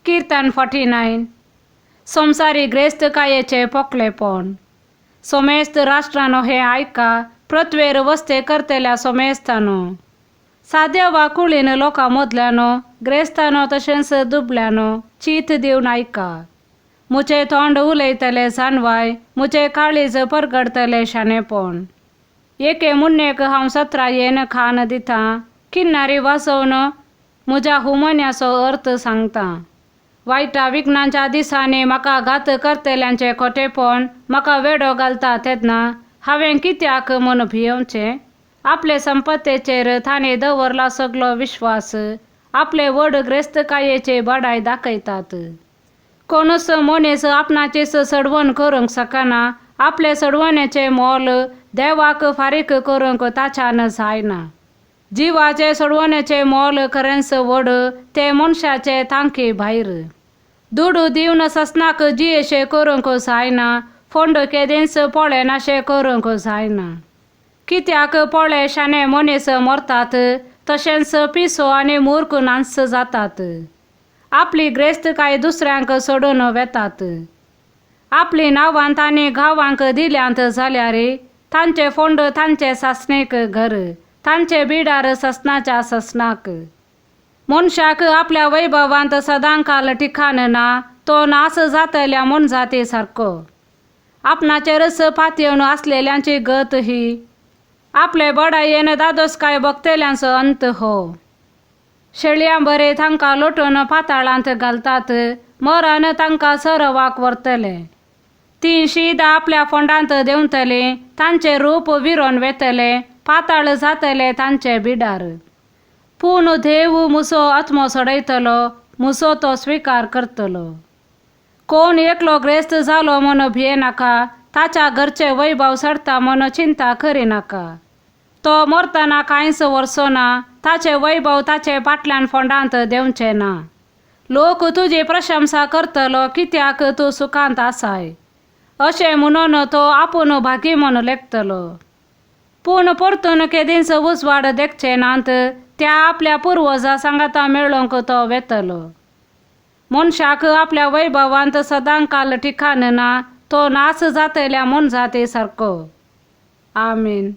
किर्तन 49. संवसारी ग्रेस्तकायेचें पोकळेपण. सोमेस्त राष्ट्रानो हें आयका, पृथ्वेर वस्ते करतल्या सोमेस्तानो. साद्या वा कुळीन लोकां मदल्यानो, ग्रेस्तानो तशेंच दुबल्यानो, चीत दिवन आयका. मुचे तोंड उलयतले जाणवाय, मुचे काळीज परगडतले शाणेपण. एके मुन्नेक हांव सत्रायेन खान दितां, किन्नारी वाजोवन म्हज्या हुमन्याचो अर्थ सांगता. वायटा विघ्नांच्या दिसांनी म्हाका घात करतल्यांचें खोटेपण म्हाका वेडो घालता तेन्ना हांवें कित्याक म्हूण भियोवचें? आपले संपत्तेचेर तांणी दवरला सगलो विश्वास, आपले व्हड ग्रेस्तकायेची बडाय दाखयतात. कोणूच मनीस आपणाचीच सडवण करूंक शकना, आपले सडवणेचें मोल देवाक फारीक करूंक ताच्यान जायना. जिवाचे सोडवणेचें मोल खरेंच व्हड, तें मनशाचे तांकी भायर. दुडू दिवन ससनाक जियेशें करूंक जायना, फोंड केदींच पळयनाशें करूंक जायना. कित्याक पळय शाणे मनीस मरतात, तशेंच पिसो आनी मूर्ख नांस जातात. आपली ग्रेस्तकाय दुसऱ्यांक सोडून वेतात. आपली नांवां तांणी गांवांक दिल्यांत जाल्यार तांचे फोंड तांचे सासणेक घर, तांचे बिडार ससनाच्या ससनाक. मनशाक आपल्या वैभवांत सदांकाल ठिकाण ना, तो नास जातल्या मोनजाती सारको. आपणाचेरच पातयेवन आसलेल्यांची गत ही, आपले बडायेन दादोसकाय बघतल्यांचो अंत हो. शेळयां बरे तांकां लोटून पाताळांत घालतात, मरण तांकां सरवाक व्हरतले. ती शीदा आपल्या फोंडांत देंवतली, तांचें रूप विरोन वेतले, पाताळ जातले तांचे बिडार. पूण देव मुसो आत्मो सोडयतलो, मुसो तो स्विकार करतलो. कोण एकलो ग्रेस्त जालो म्हूण भियेनाका, ताच्या घरचे वैभव सडता म्हूण चिंता करिनाका. तो मरतना कांयच व्हरचो ना, ताचे वैभव ताचे फाटल्यान फोंडांत देंवचे ना. लोक तुजी प्रशंसा करतलो कित्याक तूं सुखांत आसाय, अशें म्हणून तो आपूण भागी म्हूण लेखतलो. पूण परतून केदींच उजवाड देखचे नात, त्या आपल्या पुर्वजा सांगाता मेळोवंक तो वेतलो. मनशाक आपल्या वैभवांत सदांकाल ठिकाण ना, तो नास जातल्या मोनजाती सारको. आमीन.